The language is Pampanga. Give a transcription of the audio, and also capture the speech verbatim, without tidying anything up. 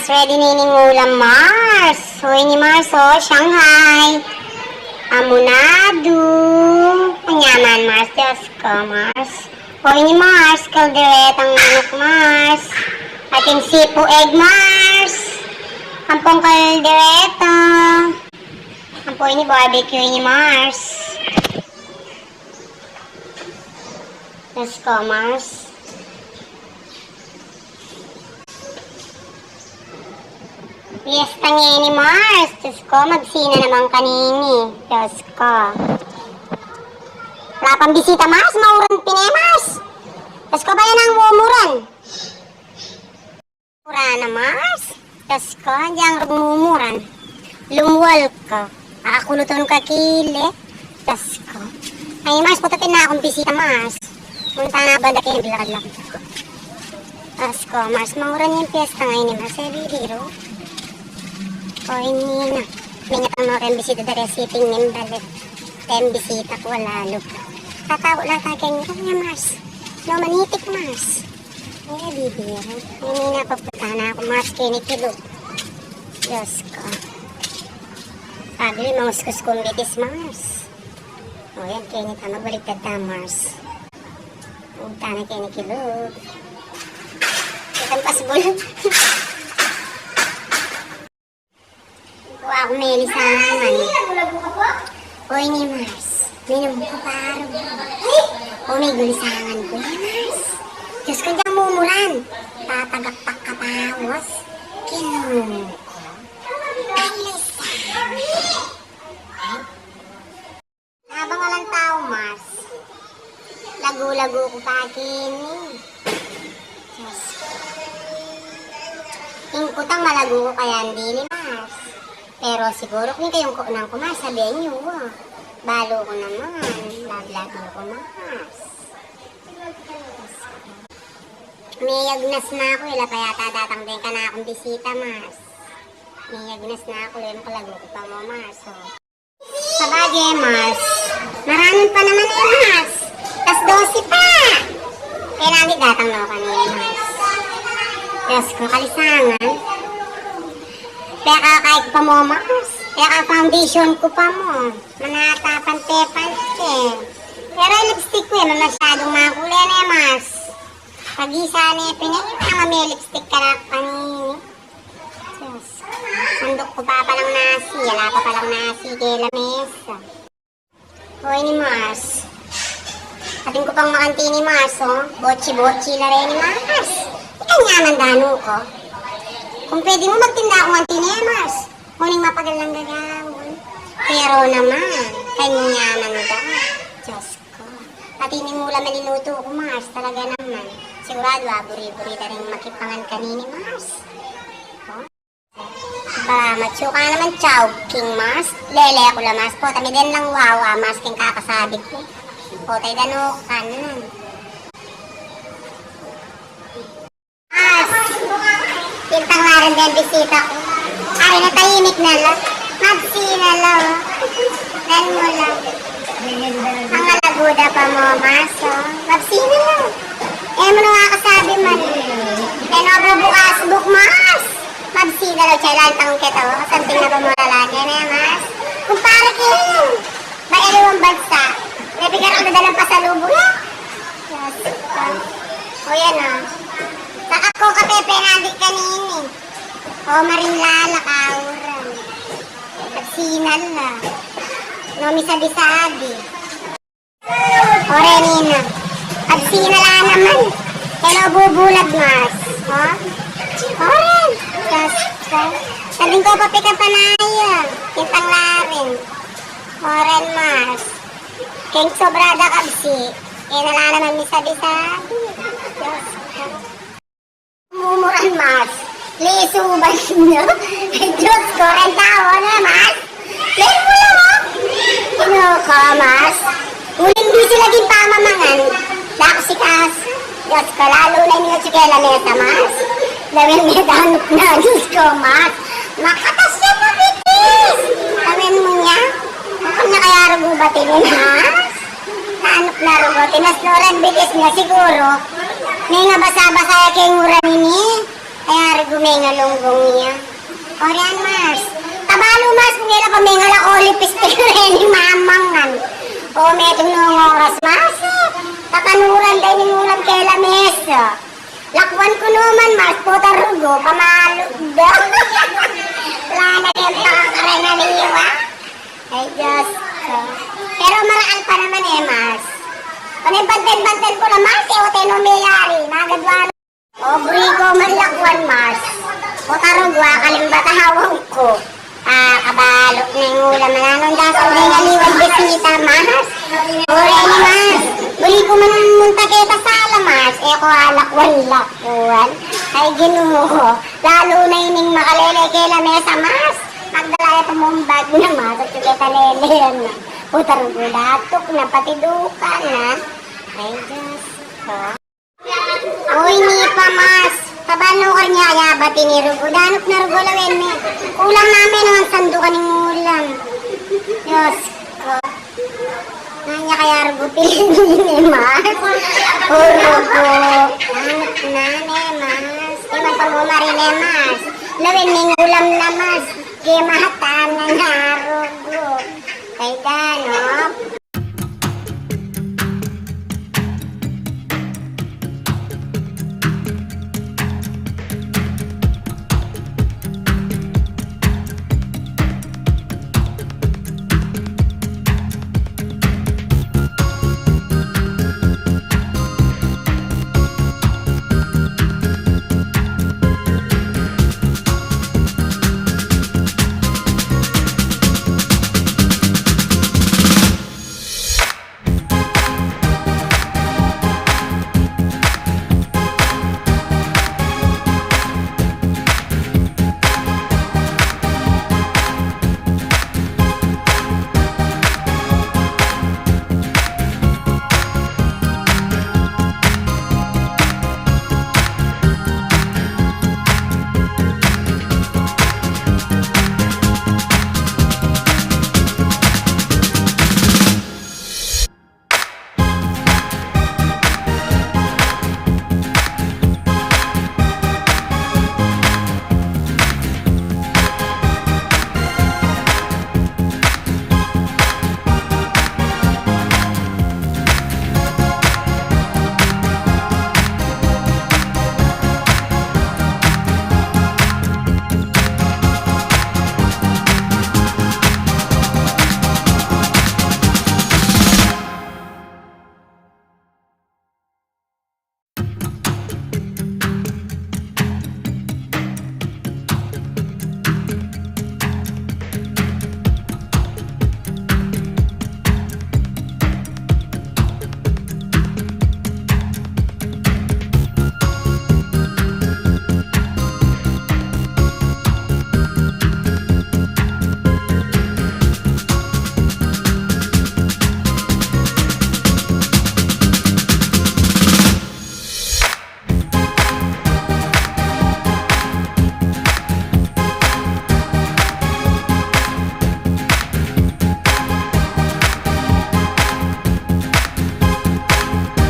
Ready na ining ulam, Mars. O, ini, Mars, o, Shanghai. Amunadu. Anyaman, Mars. Diyos ko, Mars. O, ini, Mars, kalderetang manok, Mars. Ating sipu egg, Mars. Ampong kaldereta. Ampo ini barbecue ini, Mars. Diyos ko, Mars. Fiesta ngeni, Mars. Diyos ko, magsina naman kanini. Diyos ko. Wala pang bisita, Mars. Mauran pin e, Mars. Diyos ko, bayan nang mumuran. Mura na, Mars. Diyos ko, agyang rugmumuran. Lumwal ka. Akulutan ka kili. Diyos ko. Ay, Mars, putupin na akong bisita, Mars. Munta na banda kayu, bilakad-lakad. Diyos ko, Mars, mauran ing fiesta ngeni, Mars. E, bibiro. O, ini na. Mingat ang mga kayong bisita dari sitting ning bale. Kayong bisita ku, wala lugar. Tatawa lang tayo kayong, "Ay, Mars. No, manitik, Mars." E, bibiro. Ini na, papunta na ku, Mars, kini kilub. Diyos ko. Pabli, manguskus kung bitis, Mars. O, yan, kini ta, magbaliktad ta, Mars. Punta na kini kilub. Kitang pasbul. Kuha ku melisangan. O, ini, Mars. Minum ku paru. O, migulisangan ku, e, Mars. Diyos ko, agyang mumuran. Tatagaktak ka pa, Mars. Kinunu ku. Alisan. Abang alang tau, Mars. Lagu-lagu ku pa kini. Diyos ko. Ing kutang malagu ku kaya dili, Mars. Pero siguru kung kayung kunan ku, Mars, sabian yu, a. Balu ku naman. Love, love yu ku, Mars. Miyagnas na ku, ila pa yata datang deng kanakung bisita, Mars. Miyagnas na ku, lem kalagu ku pa mu, Mars, o. Sabagay, Mars. Maranun pa naman, e, Mars. Alas dose pa. Kailangan di datang na ku kanini, Mars. Diyos ko, kalisangan. Peka-kay ku pa mu, Mars. Peka-foundation ku pa mu. Manata pante-pante. Pero ing lipstick ku, e, masyadung makule ne, Mars. Pag-isa ne pin e, mami lipstick ka na kanini. Diyos. Sanduk ku pa palang nasi, ala pa palang nasi keng lamesa. O, ini, Mars. Atin ku pang makanti ini, Mars, o. Botsi-botsi la reni, Mars. Ikanyaman danu ku. Kung pwede mu, magtinda ku ngan tine, Mars. Uling mapagal lang gagawan. Pero naman, kanyaman da. Diyos ko. Pati ning ulam a linutu ku, Mars, talaga naman. Siguradu, a, buri-buri da ring makipangan kanini, Mars. O? Ba, matsu ka naman, Chowking, Mars. Lele ku la, Mars. Pota, midan lang wawa, Mars, keng kakasabi ku. Pota, idanu ku kanan. Mars, kintang larin deng bisita ku. Ay, natahimik na la. Mabsi na la, o. Nan mu la. Ang alaguda pa mu, Mars, o. Mabsi na la. E mu na kakasabi man. E, no, bubukas, buk, Mars. Mabsi na la, chay lantang kita, o. Something na pa mu lalaki na, Mars. Kumpare kayu. Ba, iriwang bansa. May bigat ang dadalang pasalubong, e. Yes. O, yan, o. Saka ko kapepe nandi kanini. O, marin lala kauran. At sinal na. No, misabi-sabi. O, renina. At sinal na naman. Kaya bubulag mas. O? O, ren. Yes. Sabing ko, papikan pa na iya. Kitang larin. Oren, Mars. Keng sobrada kabsi. E na la naman misabi-sabi. Diyos ko. Mumuran, Mars. Lisuban na. Diyos ko, renta o na, Mars. Play mo lang, o. Ino ko, Mars. Uling bisi lagi pamamangan. Daku si Kas. Diyos ko, lalu na ini atsu keng lamesa, Mars. Lawen me danuk na, Diyos ko, Mars. Makatas ya pa bitis. Lawen mu nya. Bukun na kaya rugubat ini, Mars. Danuk na rugubat ini, Mars, no ren bitis na siguru. Neng basa-basa ya keng uran ini. Kaya rin gumengalunggong iya. O, yan, Mars. Tabalu, Mars, kung ila pa mengalak, o, lipis pa rin ni Mamang, ngan. O, metung nung oras, Mars, eh. Takanuran tayo ning ulam kela mesa. Lakwan ku naman, Mars, pota rugo, pamalu da. Wala na kayong pakakarang aliwa. Ay, Diyos ko. Pero marakal pa naman eh, Mars. Panay banten-banten ku na, Mars, eh, o, teno meyari, magadwa na. O, buri ko man lakwan, Mars. O, tarugwa, kalimbat a hawang ku. Ah, kabalu na ing ulam, mananong dasal na ing aliwang bisita, Mars. O, reni, Mars. Buri ko man munta keta sala, Mars. E ko alakwan-lakwan. Ay, Ginu ko. Lalu na ining makalele kela mesa, Mars. Magdala ya pa mu bag na, Mars. At yung keta lele yan, Mars. O, tarugwa, datuk na, pati duka na. Ay, Diyos ko. Uy, ni pa, Mars. Tabanu ka rin ya, kaya ba tinirugo? Danup na rugo lawen mi. Kulang namin ang sandukan ning ulam. Diyos ko. Nanya kaya rugo pilipili ni Mars? O, rugo. Danup na ne, Mars. Di man pa mu marin ne, Mars. Lawen ning ulam na, Mars. Kaya mahatan na na rugo. Kay danup.